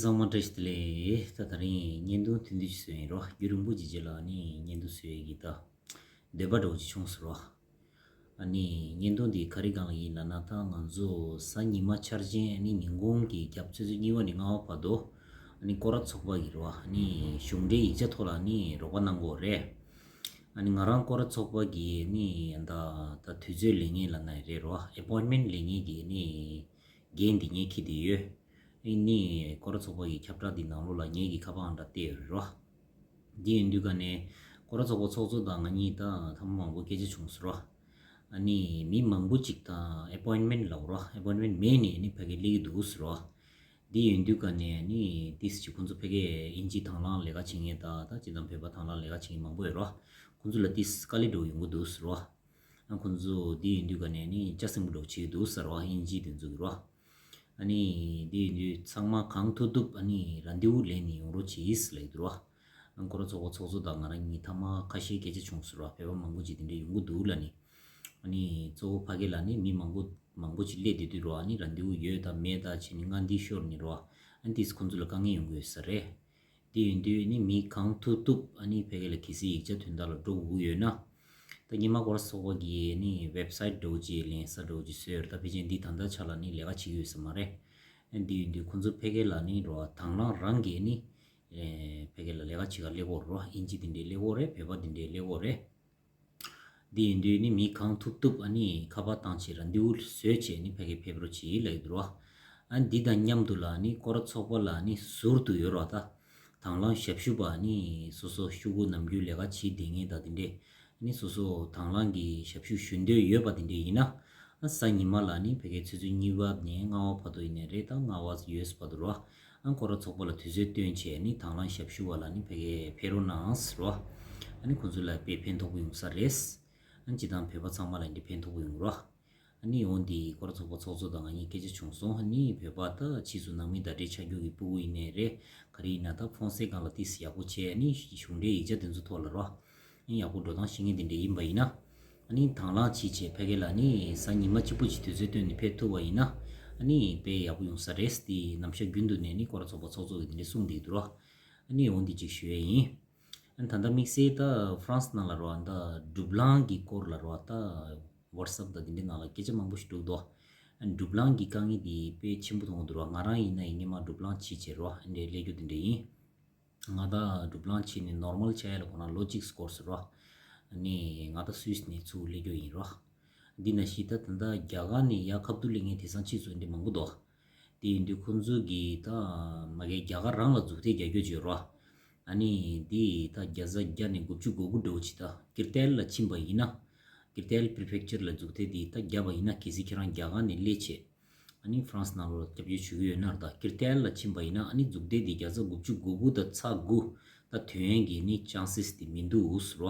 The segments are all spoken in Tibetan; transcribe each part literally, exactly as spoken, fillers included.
ཚང་མ་བཀྲ་ཤིས་བདེ་ལེགས། ད་དེ་རིང་བརྙན་ཐུང་ཐུང་ཐུང་ཞིག་བཟོས་ཡིན་རོ། རྒྱུན་རིང་པོ་ཅིག་རྗེས་ལ་ནི་བརྙན་ཐུང་བཟོས་ཡིན་གྱི། ད་འདོད་པ་འདྲ་བོ་ཅིག་བྱུང་སོང་རོ། ཨ་ནི་བརྙན་ཐུང་འདི་ག་རེ་སྒང་ལ་ཡིན་ལབ་ན། ད་ང་ཚོ་གཟའ་ཉི་མ་འཆར་ཅན་ཨ་ནི་ཉིན་གུང་གི་རྒྱབ་ཆུ་ཚོད་གཉིས་པ་ནས་ལྔ་པ་བར་དུ་ཨ་ནི་སྐོར་ར་ཚོགས་པ་གི་རོ། ཨ་ནི་གཞུང་འབྲེལ་ཡིག་ཆ་ཐོག་ལ་ནི་རོགས་པ་གནང་དགོས་རེད། ཨ་ནི་ང་རང་སྐོར་ར་ཚོགས་པ་གི་ནི་ད་ད་དུས་ཚོད་ལེན་མཁན་ལབ་ན་རེད་རོ། ཨེ་པོའིན་མེན་ཊི་ལེན་མཁན་གི་ནི་འགན་འདི་ངས་འཁྱེར་བསྡད་ཡོད། ཨ་ནི་སྐོར་ར་ཚོགས་པ་གི་ཁྱབ་བསྒྲགས་འདི་ནང་ལོགས་ལ་ངེད་ཀྱི་ཁ་པར་ཨང་གྲངས་བལྟས་ཡོད་རེད་རོ། འདི་ཡིན་དུས་ཀ་ནས་སྐོར་ར་ཚོགས་པ་ཚོགས་གཙོ་དང་ང་གཉིས་ད་ཐེངས་མ་མང་པོ་སྐད་ཆ་བྱུང་སོང་རོ། ཨ་ནི་མི་མང་པོ་ཅིག་དང་ཨེ་པོའིན་མེན་ཊི་ལབ་རོ། ཨེ་པོའིན་མེན་ཊི་མེད་ནས་ནི་ཕ་གིར་སླེབས་ཀྱི་འདུག་ཟེར་རོ། འདི་ཡིན་དུས་ཀ་ནས་ནི་ཏིས་ཅིག་ཁོང་ཚོ་ཕ་གིར་དབྱིན་ཇི་དང་བླངས་ལས་ཀ་བྱེད་མཁན་ད་ད་ཅི་དང་བོད་པ་དང་བླངས་ལས་ཀ་བྱེད་མཁན་མང་པོ་ཡོད་རོ། ཁོང་ཚོ་ལ་ཏིས་དཀའ་ལས་འདྲ་བོ་ཡོང་གི་འདུག་ཟེར་རོ། ཨ་ཁོང་ཚོ་འདི་ཡིན་དུས་ཀ་ནས་ནི་ལྕགས་སྲིན་པོ་འདྲ་བོ་བྱེད་ཀྱི་འདུག་ཟེར་རོ། དབྱིན་ཇི་དེ་ཚོ་གི་རོ། ཨ་ནི་འདི་ཡིན་དུས་ཚང་མ་གང་ཐུབ་ཐུབ་ཨ་ནི་རན་དེ་བུ་ལེན་ནས་ཡོང་རོགས་གྱིས་ལབ་ཀྱི་འདུག་རོ། ཨ་སྐོར་ར་ཚོགས་པ་ཚོགས་གཙོ་དང་ང་རང་གཉིས་ཐེངས་མ་ཁ་ཤས་སྐད་ཆ་བྱུང་སོང་རོ། བོད་པ་མང་པོ་ཅིག་དེ་འདྲ་ཡོང་གི་འདུག་ལབ་ནི། ཨ་ནི་གཙོ་བོ་ཕ་གི་ལ་ནི་མི་མང་པོ་མང་པོ་ཅིག་སླེབས་བསྡད་དུས་རོ། ཨ་ནི་རན་དེ་བུ་ཡོད་དང་མེད་དང་བྱས་ནི་སྔ་འདི་ཤོར་ནི་རོ། ཨ་ནི་དེས་ཁོང་ཚོ་ལ་དཀའ་ངལ་ཡོང་གི་ཡོད་ས་རེད། དེ་ཡིན་དུས་ནི་མི་གང་ཐུབ་ཐུབ་ཨ་ནི་ཕ་གི་ལ་གལ་སྲིད་ཡིག་ཆ་དོན་དག་ལ་འགྲོ་དགོས་ཀྱི་ཡོད་ན། ད་སྔོན་མ་སྐོར་ར་ཚོགས་པ་གི་ནི་ཝེབ་སའིཊ་འདྲ་བོ་ཅིག་ལེན་ས་འདྲ་བོ་ཅིག་བཟོས་ཡོད་རེད། ད་ཕལ་ཆེར་འདི་ད་ལྟ་ཆ་ལ་ནི་ལས་ཀ་བྱེད་ཀྱི་ཡོད་ས་མ་རེད། ཨ་འདི་ཡིན་དུས་ཁོང་ཚོ་ཕ་གི་ལ་ནི་རོ་དང་བླངས་རང་གིས་ནི་ཨེ་ཕ་གི་ལ་ལས་ཀ་བྱེད་ག་སླེབས་ཀྱི་ཡོད་རེད་རོ། དབྱིན་ཇི་དེ་འདྲའི་སླེབས་ཀྱི་ཡོད་རེད། བོད་པ་དེ་འདྲའི་སླེབས་ཀྱི་ཡོད་རེད། འདི་ཡིན་དུས་ནི་མི་གང་ཐུབ་ཐུབ་ཨ་ནི་ཁ་པར་བཏང་བྱས་རན་དེ་བུ་བཟོས་བྱས་ནི་ཕ་གི་ཕེབས་རོགས་གྱིས་ལབ་ཀྱི་འདུག་རོ། ཨ་འདི་དང་མཉམ་དུ་ལ་ནི་སྐོར་ར་ཚོགས་པ་ལ་ནི་ཟུར་དུ་ཡོད་རོ། ད་དང་བླངས་ཞབས་ཞུ་བ་ནི་སོ་སོ་ཤོག་གུ་ནམ་རྒྱུན་ལས་ཀ་བྱེད་བསྡད་མཁན་དང་དེ་འདྲས་ནི་སོ་སོ་དང་བླངས་ཀྱི་ཞབས་ཞུ་ཞུ་འདོད་ཡོད་པ་དེ་འདྲས་ཡིན་ན། ཨ་གཟའ་ཉི་མ་ལ་ནི་ཕ་གི་ཆུ་ཚོད་གཉིས་པ་ནས་ལྔ་པ་བར་དུ་ཡིན་ནའི་རེད། ད་ལྔ་པ་ཡོལ་བར་དུ་རོ། ཨ་སྐོར་ར་ཚོགས་པ་ལ་དུས་ཚོད་བཏོན་བྱས་ནི་དང་བླངས་ཞབས་ཞུ་བ་ལ་ནི་ཕ་གི་ཕེབས་རོགས་གནང་ཟེར་རོ། ཨ་ནི་ཁོང་ཚོ་ལ་དཔེ་ཕན་ཐོགས་པོ་ཡོང་ས་རེད། ཨ་ནི་སྤྱིར་བཏང་བོད་པ་ཚང་མ་ལ་འདི་ཕན་ཐོགས་པོ་ཡོང་རོ། ཨ་ནི་འོ་འདི་སྐོར་ར་ཚོགས་པ་ཚོགས་གཙོ་དང་ང་གཉིས་སྐད་ཆ་བྱུང་སོང་། ཨ་ནི་བོད་པ་ད་ཕྱིས་སུ་ནང་མི་བརྡ་སྤྲོད་བྱ་རྒྱུ་གི་ཕྲུ་གུ་ཡིན་ནའི་རེད། ག་རེ་ཡིན་ན་ད་ཕོན་སེ་སྒང་ལ་ཏིས་ཡག་པོ་བྱས་ནི་གཞུང་འབྲེལ་ཡིག་ཆ་དེ་ཚོ་ཐོག་ལ་རོ། ཨ་ནི་ཡག་པོ་འགྲོ་སྟངས་ཤེས་མཁན་དེ་འདྲས་ཡིན་པ་ཡིན་ན། ཨ་ནི་དང་བླངས་བྱས་བྱས་ཕ་གི་ལ་ནི་གཟའ་ཉི་མ་གཅིག་པོ་ཅིག་དུས་ཚོད་བཏོན་ནས་ཕེབས་ཐུབ་པ་ཡིན་ན། ཨ་ནི་དཔེ་ཡག་པོ་ཡོང་ས་རེད། དེ་ནམ་ཞག་རྒྱུན་དུ་ནས་ནི་སྐོར་ར་ཚོགས་པ་ཚོགས་གཙོ་གིས་དེ་འདྲས་གསུངས་བསྡད་འདུག་རོ། ཨ་ནི་འོ་འདི་གཅིག་ཞུ་ཡས་ཡིན། ཨ་ནི་ད་ལྟ་དམིགས་བསལ་ད་ཧྥ་རན་སི་ནང་ལ་རོ། ཨ་ད་སྒྲུབ་ལམ་གྱི་སྐོར་ལ་རོ། ད་ཝ་ཊི་སི་ཨེབ་དང་དེ་འདྲའི་ནང་ལ་སྐད་ཆ་མང་པོ་ཞིག་འདུག་དོ། ཨ་ནི་སྒྲུབ་ལམ་གྱི་དཀའ་ངལ་དེ་དཔེ་ཆེན་པོ་མཐོང་གི་འདུག་རོ། ང་རང་ཡིན་ན་ཡིན་ངེས་མ་སྒྲུབ་ལམ་བྱས་བྱས་རོ། ཨ་འདྲའི་སླེབས་རྒྱུ་དེ་འདྲ་ཡིན། ང་ད་སྒྲུབ་ལམ་བྱས་ནས་ནོར་མལ་ཆགས་ཡ་ལ་ཁོ་ན་ལོ་གཅིག་འགོར་སོང་རོ། ཨ་ནི་ང་ད་སུད་སི་ནས་ཚུར་སླེབས་རྒྱུ་ཡིན་རོ། འདི་ན་ཤི་ད་ད་ལྟ་རྒྱ་གར་ནས་ཡར་ཁ་ཐུག་སླེབས་མཁན་དེང་སང་ཕྱིས་སུ་འདི་མང་པོ་འདུག་དེ་ཡིན་དུས་ཁོང་ཚོ་གིས་ད་མ་གི་རྒྱ་གར་རང་ལ་འཛུགས་ཐེབས་རྒྱག་རྒྱུ་བྱོས་རོ། ཨ་ནི་འདི་ད་བརྒྱ་ཆ་བརྒྱ་ནས་དགུ་བཅུ་གོ་དགུ་འདྲ་བོ་ཅིག་ད་ཀིར་ཏལ་ལ་ཕྱིན་པ་ཡིན་ན། ཀིར་ཏལ་པི་རི་ཕེག་ཅར་ལ་འཛུགས་ཐེབས་འདི་ད་བརྒྱབ་པ་ཡིན་ན་གལ་སྲིད་ཁྱེད་རང་རྒྱ་གར་ནས་སླེབས་བྱས། ཨ་ནི་ཧྥ་རན་སི་ནང་ལོགས་ལ་སྐྱབས་བཅོལ་ཞུ་གི་ཡོད་ན་ར། ད་ཀིར་ཏལ་ལ་ཕྱིན་པ་ཡིན་ན་ཨ་ནི་འཛུགས་དེ་འདི་བརྒྱ་ཆ་དགུ་བཅུ་གོ་དགུ་དང་ཚ་དགུ་ད་ཐོན་ཡས་ཀྱི་ནི་ཅན་སེས་དེ་མི་འདུག་ཟེར་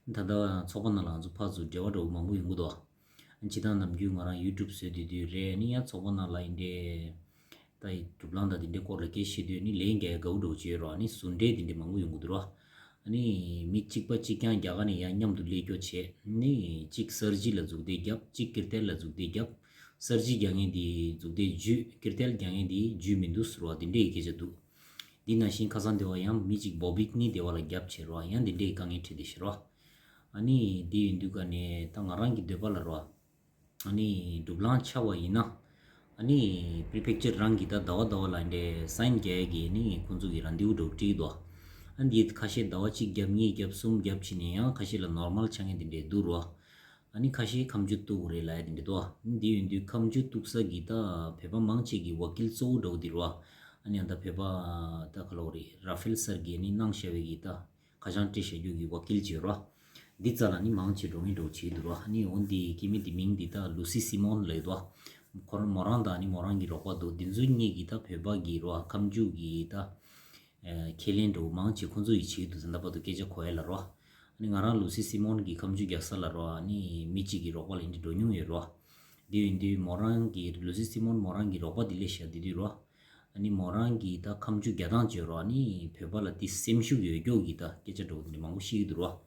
བ། ད་ལྟ་ཚོགས་པ་ནང་ལ་ང་ཚོ་ཕར་ཚུར་འབྲེལ་བ་འདྲ་བོ་མང་པོ་ཡོང་གི་འདུག་ཨ་ནི་སྤྱིར་བཏང་ནམ་རྒྱུན་ང་རང་ཡུ་ཊུབ་བཟོས་བསྡད་དུས་རེད། ཨ་ནི་ཡང་ཚོགས་པ་ནང་ལ་ཡིན་འདྲེ། ད་ཡི་སྒྲུབ་ལམ་དང་དེ་འདྲའི་སྐོར་ལ་སྐད་ཆ་བཤད་དུས་ཨ་ནི་ལན་རྒྱག་ཡ་དགའ་བོ་འདྲ་བོ་བྱས་རོ། ཨ་ནི་ཟུར་འབྲེལ་དེ་འདྲའི་མང་པོ་ཡོང་གི་འདུག་རོ། ཨ་ནི་མི་གཅིག་པ་གཅིག་རྐྱང་རྒྱ་གར་ནས་ཡར་མཉམ་དུ་སླེབས་རྒྱུ་བྱས། ཨ་ནི་གཅིག་སར་ཇི་ལ་འཛུགས་དེ་བརྒྱབ། གཅིག་ཀིར་ཏལ་ལ་འཛུགས་དེ་བརྒྱབ། སར་ཇི་རྒྱག་མཁན་དེ་འཛུགས་དེ་འཇུས། ཀིར་ཏལ་རྒྱག་མཁན་དེ་འཇུས་མི་འདུག་ཟེར་བ་དེ་འདྲའི་སྐད་ཆ་འདུག་འདི་ནང་བཞིན་ཁ་སང་དེ་བ་ཡང་མི་གཅིག་བོ་བིག་ནི་དེ་བ་ལ་བརྒྱབ་བྱས་རོ། ཡང་དེ་འདྲའི་དཀའ་ངལ་འཕྲད་དེ་ཤི་རོ། ཨ་ནི་དེ་ཡིན་དུས་ཀ་ནས་ད་ང་རང་གི་འདོད་པ་ལ་རོ། ཨ་ནི་སྒྲུབ་ལམ་ཆགས་པ་ཡིན་ན། ཨ་ནི་པི་རི་ཕེག་ཅར་རང་གིས་ད་ཟླ་བ་ཟླ་བ་ལ་འདྲེ་སའིན་རྒྱག་ཡས་ཀྱི་ནི་ཁོང་ཚོ་གི་རན་དེ་བུ་འདྲ་བོ་བྲིས་འདུག་ཨ་འདི་ཁ་ཤས་ཟླ་བ་གཅིག་བརྒྱབ་གཉིས་བརྒྱབ་གསུམ་བརྒྱབ་ཕྱིན་ནས་ཡང་ཁ་ཤས་ལ་ནོར་མལ་ཆགས་མཁན་དེ་འདྲས་འདུག་རོ། ཨ་ནི་ཁ་ཤས་ཁ་མཆུ་གཏུག་དགོས་རེད་ལབ་ཡ་དེ་འདྲས་འདུག་འདི་ཡིན་དུས་ཁ་མཆུ་གཏུག་ས་གི་ད་བོད་པ་མང་ཆེ་གི་ཝ་ཀིལ་གཙོ་བོ་འདྲ་བོ་འདི་རོ། ཨ་ནི་ཨ་ད་བོད་པ་ད་ག་ལབ་དགོས་རེད། ར་ཧྥེལ་སར་གྱིས་ནི་གནང་བཞག་པའི་གི་ད། ཁ་བྱང་སྤྲད་བཞག་རྒྱུ་གི་ཝ་ཀིལ་བྱེད་རོ། འདི་རྩ་ལ་ནི་མང་ཆེ་འགྲོ་ངེས་འགྲོ་བྱེད་འདུག་རོ། ནི་འོ་འདི་སྐྱེ་དམན་འདི་མིང་འདི་ད་ལུ་སི་སི་མོན་ལབ་འདུག་ཁོ་རང་མོ་རང་དང་ནི་མོ་རང་གི་རོགས་པ་འདུག་འདི་ཚོ་གཉིས་ཀྱིས་ད་བོད་པ་གི་རོ་ཁ་མཆུ་གི་ད་ཁས་ལེན་འགྲོ་མང་ཆེ་ཁོ་ཚོ་ཡིས་བྱེད་འདུག་ད་ལྟ་བར་དུ་སྐད་ཆ་གོ་ཡ་ལ་རོ། ནི་ང་རང་ལུ་སི་སི་མོན་གི་ཁ་མཆུ་རྒྱག་ས་ལ་རོ། ནི་མི་གཅིག་གི་རོགས་པ་ལ་འདི་འགྲོ་མྱོང་ཡོད་རོ། འདི་ཡིན་དུས་མོ་རང་གི་ལུ་སི་སི་མོན་མོ་རང་གི་རོགས་པ་འདི་ལས་བྱ་འདི་དུས་རོ། ཨ་ནི་མོ་རང་གིས་ད་ཁ་མཆུ་རྒྱག་སྟངས་བརྗོད་རོགས། ཨ་ནི་བོད་པ་ལ་དེ་སེམས་ཤུགས་ཡོད་རྒྱུ་གི་ད་སྐད་ཆ་འདྲ་བོ་དེ་འདྲ་མང་པོ་བཤད་ཀྱི་འདུག་རོགས།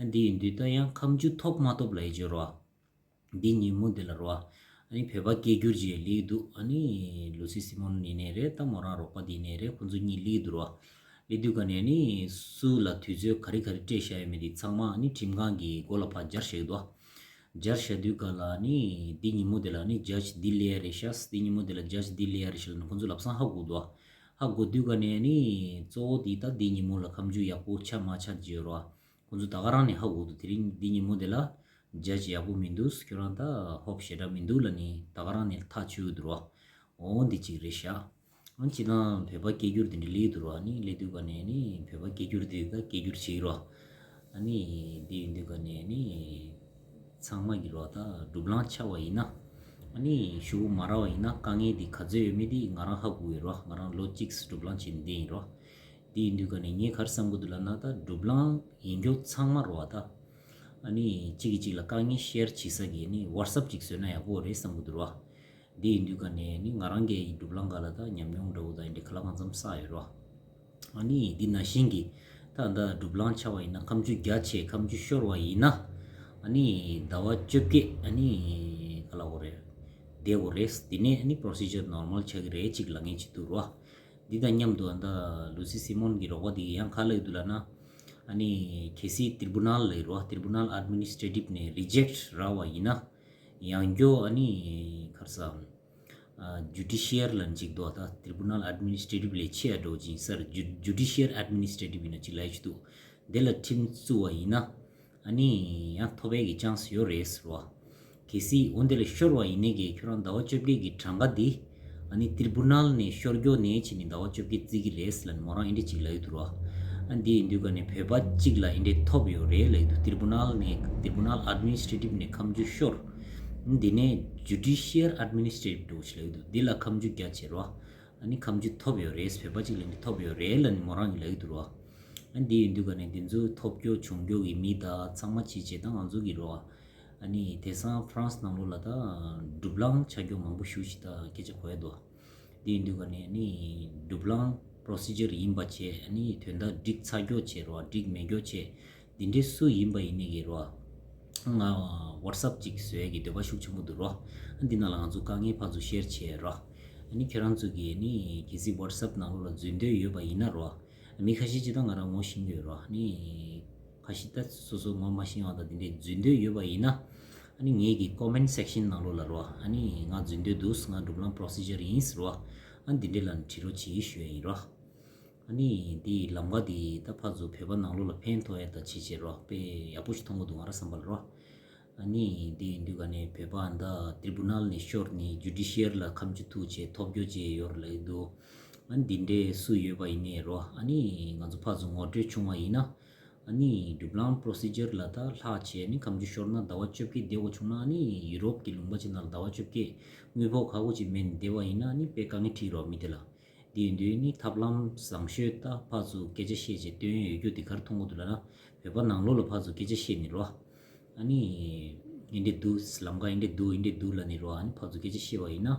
ཨ་འདི་ཡིན་དུས་ད་ཡང་ཁ་མཆུ་ཐོབ་མ་ཐོབ་ལ་ཡི་བརྗོད་རོགས། འདི་ཉིན་མོ་འདི་ལ་རོགས། ཨ་ ནི་བོད་པ་སྐད་སྒྱུར་ཅིག་སླེབས་འདུག་ཨ་ནི་ལུ་སི་སི་མོན་ཡིན་ནའི་རེད། ད་མོ་རང་རོགས་པ་དེ་ཡིན་ནའི་རེད། ཁོང་ཚོ་གཉིས་སླེབས་འདུག་རོ། སླེབས་དུས་ག་ནས་ནི་སུ་ལ་དུས་ཚོད་ག་རེ་ག་རེ་སྤྲད་བཞག་ཡོད་མེད་དེ་ཚང་མ་ཨ་ནི་ཁྲིམས་ཁང་གི་མགོ་ལ་ཕར་སྦྱར་བཞག་འདུག་སྦྱར་བཞག་དུས་ག་ལ་ནི་འདི་ཉིན་མོ་དེ་ལ་ནི་ཇཇ་འདི་སླེབས་ཡ་རེད་ཤག་འདི་ཉིན་མོ་དེ་ལ་ཇཇ་འདི་སླེབས་ཡ་རེད་ཤག་ལབ་ནི་ཁོང་ཚོ་ལབ་སང་ཧ་གོ་འདུག་ཧ་གོ་དུས་ག་ནས་ནི་གཙོ་བོ་དེ་ད་འདི་ཉིན་མོ་ལ་ཁ་མཆུ་ཡག་པོ་ཆགས་མ་ཆགས་ཅིག་ཡོད་རོ། ཁོང་ཚོ་ད་ག་རང་ནས་ཧ་གོ་འདུག་དེ་རིང་འདི་ཉིན་མོ་དེ་ལ་ཇཇ་ཡག་པོ་མི་འདུག་ཁྱོད་རང་ད་ཧོབ་ཞེ་དྲག་མི་འདུག་ལབ་ནི་ད་ག་རང་ནས་ཐག་ཆོད་འདུག་རོ། འོ་འདི་གཅིག་རེད་ཤག་ཨ་ནི་སྤྱིར་བཏང་བོད་པ་སྐད་སྒྱུར་དེ་འདྲ་སླེབས་འདུག་རོ། ཨ་ནི་སླེབས་དུས་ག་ནས་ནི་བོད་པ་སྐད་སྒྱུར་དེ་ད་སྐད་སྒྱུར་བྱེད་ཀྱི་རོ། ཨ་ནི་འདི་ཡིན་དུས་ག་ནས་ནི་ཚང་མ་གི་རོ་ད་སྒྲུབ་ལང་ཆགས་པ་ཡིན་ན། ཨ་ནི་ཤུ་གུ་མ་རག་པ་ཡིན་ན་དཀའ་ངལ་འདི་ག་ཚོད་ཡོད་མེད་འདི་ང་རང་ཧ་གོ་ཡོད་རོ། ང་རང་ལོ་གཅིག་སྒྲུབ་ལང་བྱེད་ནི་འདི་ཡིན་རོ། འདི་ཡིན་དུས་ག་ནས་ངས་ག་རེ་བསམ་གི་འདུག་ལབ་ན་ད་སྒྲུབ་ལང་ཡིན་རྒྱུ་ཚང་མ་རོ་ད། ཨ་ནི་གཅིག་གིས་གཅིག་ལ་དཀའ་ངལ་ཤེར་བྱེད་ས་གི་ནི་ཝ་ཊི་སབ་ཅིག་བཟོས་ན་ཡག་པོ་རེད་བསམ་གི་འདུག་རོ། འདི་ཡིན་དུས་ག་ནས་ནི་ང་རང་གི་སྒྲུབ་ལང་ག་ལ་ད་ཉམས་མྱོང་འདྲ་བོ་ད་ཡིན་འདྲ་ག་ལ་གང་འཚམ་བསགས་ཡོད་རོ། ཨ་ནི་འདི་ན་གཞོན་གྱི་ད་ད་སྒྲུབ་ལང་ཆགས་པ་ཡིན་ན་ཁ་མཆུ་རྒྱ་ཆེ་ཁ་མཆུ་ཤོར་བ་ཡིན་ན། ཨ་ནི་ཟླ་བ་བཅོ་བརྒྱད་ཨ་ནི་ག་ལ་འོ་རེད། བསྡད་དགོས་རེད། དེ་ནས་ཨ་ནི་པོ་རོ་སི་ཇར་ནོར་མལ་ཆགས་ཀྱི་རེད་ཅིག་ལབ་མཁན་ཅིག་འདུག་རོ། འདི་དང་མཉམ་དུ་ཨ་ད་ལུ་སི་སི་མོན་གྱི་རོགས་པ་དེ་གིས་ཡང་ག་ལབ་ཀྱི་འདུག་ལབ་ན། ཨ་ནི་གལ་སྲིད་ཏིར་བུ་ནལ་ལབ་ཀྱི་རོ། ཏིར་བུ་ནལ་ཨེཌ་མི་ནི་སི་ཊྲེ་ཊིབ་ནས་རི་ཇེག་རག་པ་ཡིན་ན། ཡང་སྐྱར་ཨ་ནི་ག་རེ་ཟ། ཇུ་ཌི་ཤི་ཡར་ལབ་ནི་ཅིག་འདུག་ད་ཏིར་བུ་ནལ་ཨེཌ་མི་ནི་སི་ཊྲེ་ཊིབ་ལས་ཆེ་ཡ་འགྲོ་ཅིག་ཡིན་ས་རེད། ཇུ་ཇུ་ཌི་ཤི་ཡར་ཨེཌ་མི་ནི་སི་ཊྲེ་ཊིབ་ཡིན་ན་ཅིག་ལབ་ཡ་ཅིག་འདུག་དེ་ལ་ཁྲིམས་བཙུགས་པ་ཡིན་ན། ཨ་ནི་ཡང་ཐོབ་ཡས་ཀྱི་ཅན་སི་ཡོད་རེད་ཟེར་བ། གལ་སྲིད་འོ་འདི་ལ་ཤོར་བ་ཡིན་ནའི་གི་ཁྱོད་རང་ཟླ་བ་བཅོ་བརྒྱད་ཀྱི་གྲངས་ཀ་འདི། ཨ་ནི་ཏིར་བུ་ནལ་ནས་ཤོར་རྒྱུ་ནས་བྱས་ནས་ཟླ་བ་བཅོ་བརྒྱད་བརྩི་གི་རེད་ཟེར་ལབ་ནས་མོ་རང་ཨེ་འདྲ་ཅིག་ལབ་ཡོད་འདུག་ར། ཨ་འདི་ཡིན་དུས་ག་ནས་བོད་པ་གཅིག་ལ་ཨེ་འདྲ་ཐོབ་ཡོད་རེད་ལབ་ཡོད་འདུག་ཏིར་བུ་ནལ་ནས་ཏིར་བུ་ནལ་ཨེཌ་མི་ནི་སི་ཊྲེ་ཊིབ་ནས་ཁ་མཆུ་ཤོར། འདི་ནས་ཇུ་ཌི་ཤི་ཡར་ཨེཌ་མི་ནི་སི་ཊྲེ་ཊིབ་འདྲ་བོ་ཞིག་ལབ་ཡོད་འདུག་འདི་ལ་ཁ་མཆུ་རྒྱ་ཆེ་ར། ཨ་ནི་ཁ་མཆུ་ཐོབ་ཡོད་རེད། བོད་པ་གཅིག་ལ་ཨེ་འདྲ་ཐོབ་ཡོད་རེད་ལབ་ནས་མོ་རང་གིས་ལབ་ཡོད་འདུག་ར། ཨ་འདི་ཡིན་དུས་ག་ནས་འདི་ཚོ་ཐོབ་རྒྱུ་བྱུང་རྒྱུ་གི་མི་དང་ཚང་མ་བྱས་བྱས་ད་ང་ཚོ་གི་རོ། ཨ་ནི་དེང་སང་ཧྥ་རན་སི་ནང་ལོགས་ལ་ད་སྒྲུབ་ལང་ཆགས་རྒྱུ་མང་པོ་ཞེ་ཅིག་ད་སྐད་ཆ་གོ་ཡ་འདུག་དེ་ཡིན་དུས་ག་ནས་ཨ་ནི་སྒྲུབ་ལང་པོ་རོ་སི་ཇར་ཡིན་པ་བྱས། ཨ་ནི་དོན་དག་འགྲིག་ཚར་རྒྱུ་བྱས་རོ། འགྲིག་མེད་རྒྱུ་བྱས། འདི་འདྲའི་སུ་ཡིན་པ་ཡིན་ནའི་གི་རོ། ང་ཝ་ཊི་སབ་ཅིག་བཟོ་ཡ་གི་འདོད་པ་ཤུགས་ཆེན་པོ་འདུག་རོ། ཨ་འདི་ནང་ལ་ང་ཚོ་དཀའ་ངལ་ཕར་ཚུར་ཤེར་བྱས་རོ། ཨ་ནི་ཁྱེད་རང་ཚོ་གིས་ཨ་ནི་གལ་སྲིད་ཝ་ཊི་སབ་ནང་ལོགས་ལ་འཛུལ་འདོད་ཡོད་པ་ཡིན་ན་རོ། མི་ཁ་ཤས་ཅིག་ད་ང་རང་ངོ་ཤེས་ཀྱི་ཡོད་རོ། ཨ་ནི་ཁ་ཤས་ད་སོ་སོ་ངོ་མ་ཤེས་པ་དང་དེ་འདྲའི་འཛུལ་འདོད་ཡོད་པ་ཡིན་ན། ཨ་ནི་ངེད་ཀྱི་ཀོ་མེན་ཊི་སེག་ཤན་ནང་ལོགས་ལ་རོ། ཨ་ནི་ང་འཛུལ་འདོད་འདུག་ང་སྒྲུབ་ལང་པོ་རོ་སི་ཇར་ཡིན་ཟེར་རོ། ཨ་འདི་འདྲའི་ལ་ནི་བྲིས་རོགས་བྱེད་ཞུ་ཡ་ཡིན་རོ། ཨ་ནི་འདི་ལམ་ཁ་འདི་ད་ཕར་ཚུར་བོད་པ་ནང་ལོགས་ལ་ཕན་ཐོགས་ཡ་ད་བྱེད་བྱེད་རོ། དཔེ་ཡག་པོ་ཞིག་མཐོང་གི་འདུག་ང་རང་བསམ་པ་ལ་རོ། ཨ་ནི་འདི་ཡིན་དུས་ག་ནས་བོད་པ་ཨ་ད་ཏིར་བུ་ནལ་ནས་ཤོར་ནས་ཇུ་ཌི་ཤི་ཡར་ལ་ཁ་མཆུ་ཐུག་བྱས་ཐོབ་རྒྱུ་བྱས་ཡོད་རེད་ལབ་ཀྱི་འདུག་ཨ་འདི་འདྲའི་སུ་ཡོད་པ་ཡིན་ནའི་རོ། ཨ་ནི་ང་ཚོ་ཕར་ཚུར་ངོ་སྤྲོད་བྱུང་བ་ཡིན་ན། ཨ་ནི་སྒྲུབ་ལང་པོ་རོ་སི་ཇར་ལ་ད་ལྷག་བྱས་ནི་ཁ་མཆུ་ཤོར་ན་ཟླ་བ་བཅོ་བརྒྱད་བསྡད་དགོས་བྱུང་ན། ཨ་ནི་ཡུ་རོབ་ཀྱི་ལུང་པ་ཅིག་ནང་ལ་ཟླ་བ་བཅོ་བརྒྱད་དངུལ་ཕོགས་ཁག་པོ་ཅིག་མེད་ནས་བསྡད་པ་ཡིན་ན། ཨ་ནི་དཔེ་དཀའ་ངལ་འཕྲད་ཀྱི་རོ་མི་དེ་ལ། དེ་ཡིན་དུས་ནི་ཐབས་ལམ་བཟང་ཤོས་ད་ཕར་ཚུར་སྐད་ཆ་བཤད་བྱས་སྟོན་ཡོད་རྒྱུ་དེ་ག་རེ་མཐོང་གི་འདུག་ལབ་ན། བོད་པ་ནང་ལོགས་ལ་ཕར་ཚུར་སྐད་ཆ་བཤད་ནི་རོ། ཨ་ནི་ཨེ་འདྲས་འདུག་ལམ་ཁ་ཨེ་འདྲས་འདུག་ཨེ་འདྲས་འདུག་ལབ་ནི་རོ། ཨ་ནི་ཕར་ཚུར་སྐད་ཆ་བཤད་པ་ཡིན་ན།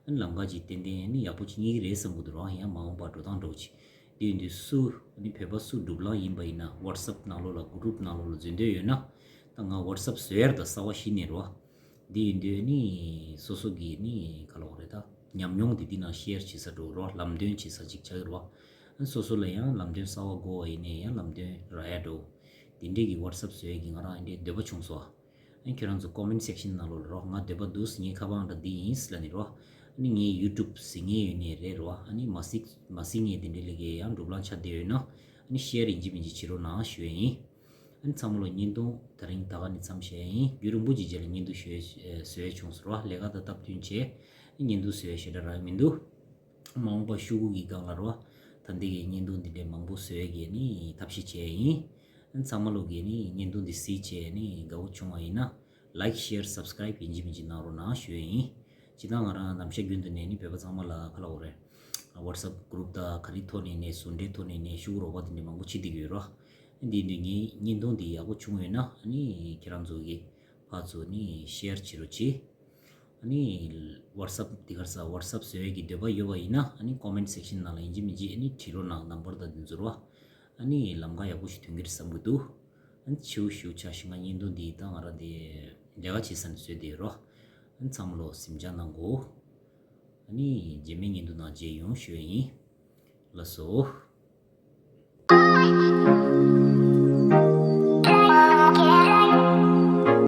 ཨ་ནི་ལམ་ཁ་ཅིག་ཏན་ཏན་ཨ་ནི་ཡག་པོ་ཅིག་རྙེད་ཀྱི་རེད་བསམ་གི་འདུག་རོ། ཡང་མ་འོངས་པར་འགྲོ་སྟངས་འདྲ་བོ་ཅིག་དེ་ཡིན་དུས་སུ་ཨ་ནི་བོད་པ་སུ་སྒྲུབ་ལང་ཡིན་པ་ཡིན་ན། ཝ་ཊི་སབ་ནང་ལོགས་ལ་གུ་རུབ་ནང་ལོགས་ལ་འཛུལ་འདོད་ཡོད་ན། ད་ང་ཝ་ཊི་སབ་བཟོ་ཡར་ད་གསར་པ་ཞིག་ནས་རོ། འདི་ཡིན་དུས་ནི་སོ་སོ་གི་ནི་ག་ལབ་དགོས་རེད། ད་ཉམས་མྱོང་འདི་འདི་ནང་ཤེར་བྱེད་ས་འགྲོ་རོགས། ལམ་སྟོན་བྱེད་ས་ཅིག་ཆགས་ཀྱི་རོགས། ཨ་སོ་སོ་ལ་ཡང་ལམ་སྟོན་གསར་པ་དགོས་པ་ཡིན་ནའི་ཡང་ལམ་སྟོན་རག་ཡ་འགྲོ། འདི་འདྲས་ཀྱི་ཝ་ཊི་སབ་བཟོ་ཡས་ཀྱི་ང་རང་འདི་འདོད་པ་བྱུང་སོང་། ཨ་ཁྱེད་རང་ཚོ་ཀོ་མེན་ཊི་སེག་ཤན་ནང་ལོགས་ལ་རོགས། ང་འདོད་པ་འདུག་ངའི་ཁ་པར་འདྲ་འདི་ཡིན་ཟེར་ལབ་ནི་རོགས། ཨ་ནི་ངའི་ཡུ་ཊུབ་གཟིགས་མཁན་ཡོད་ནའི་རེད་རོགས། ཨ་ནི་མ་གཟིགས་མ་གཟིགས་མཁན་དེ་འདྲས་ལ་གི་ཡང་སྒྲུབ་ལང་ཆགས་བསྡད་ཡོད་ན། ཨ་ནི་ཤེར་ཡིན་གཅིག་མིན་གཅིག་བྱེད་རོགས་གནང་ཞུ་ཡས་ཡིན། ཨ་ནི་ཚང་མ་ལ་བརྙན་ཐུང་དེ་རིང་ད་ག་ནས་མཚམས་བཞག་ཡིན། རྒྱུན་རིང་པོ་ཅིག་རྗེས་ལ་བརྙན་ཐུང་ཞུ་ཡས་བཟོ་ཡས་བྱུང་སོང་རོ། ལས་ཀ་དང་སྟབས་བསྟུན་བྱས་བརྙན་ཐུང་བཟོ་ཡས་ཞེ་དྲག་རག་གི་མི་འདུག་མ་འོངས་པ་ཤོག་གུ་གི་སྒང་ལ་རོ། ད་ལྟའི་གི་བརྙན་ཐུང་འདི་འདྲའི་མང་པོ་བཟོ་ཡས་ཀྱི་ནི་ཐབས་ཤེས་བྱས་ཡིན། ཨ་ནི་ཚང་མ་ལོ་གི་ནི་བརྙན་ཐུང་འདི་གཟིགས་བྱས་ནི་དགའ་བོ་བྱུང་བ་ཡིན་ན། ལའིཀ་ཤེར་སབ་སི་ཀ་རའིབ་ཡིན་གཅིག་མིན་གཅིག་གནང་རོགས་གནང་ཞུ་ཡས་ཡིན། སྤྱིར་བཏང་ང་རང་ནམ་ཞག་རྒྱུན་དུ་ནས་ནི་བོད་པ་ཚང་མ་ལ་ག་ལབ་དགོས་རེད། ཝ་ཊི་སབ་གུ་རུབ་དང་ག་རེ་ཐོག་ནས་ནས་ཟུང་འབྲེལ་ཐོག་ནས་ནས་ཤོག་གུ་རོགས་པ་དེ་འདྲ་མང་པོ་བྱེད་བསྡད་ཀྱི་ཡོད་རོ། འདི་འདི་ངའི་བརྙན་ཐུང་འདི་ཡག་པོ་བྱུང་ཡོད་ན། ཨ་ནི་ཁྱེད་རང་ཚོ་གིས་ཕར་ཚུར་ནི་ཤེར་བྱེད་རོགས་གྱིས། ཨ་ནི་ཝ་ཊི་སབ་འདི་ག་རེ་ཟ། ཝ་ཊི་སབ་བཟོ་ཡས་ཀྱི་འདོད་པ་ཡོད་པ་ཡིན་ན། ཨ་ནི་ཀོ་མེན་ཊི་སེག་ཤན་ནང་ལ་ཡིན་གཅིག་མིན་གཅིག་ཨ་ནི་བྲིས་རོགས་གནང་། ནམ་བར་དང་འདི་ཚོ་རོ། ཨ་ནི་ལམ་ཁ་ཡག་པོ་ཞིག་ཐོན་གྱི་རེད་བསམ་གྱི་འདུག་ཨ་ནི་ཆེའུ་ཞུ་ཆ་ཤི་ང་བརྙན་ཐུང་འདི་ད་ང་རང་དེ་ལས་ཀ་བྱེད་ས་ནས་བཟོས་བསྡད་ཡོད་རོ། ཨ་ནི་ཚང་མ་ལོ་གཟིམ་འཇག་གནང་གོ། ཨ་ནི་རྗེས་མའི་ཉིན་དུ་ནང་མཇལ་ཡོང་ཞུ་ཡ་ཡིན། ལགས་སོ།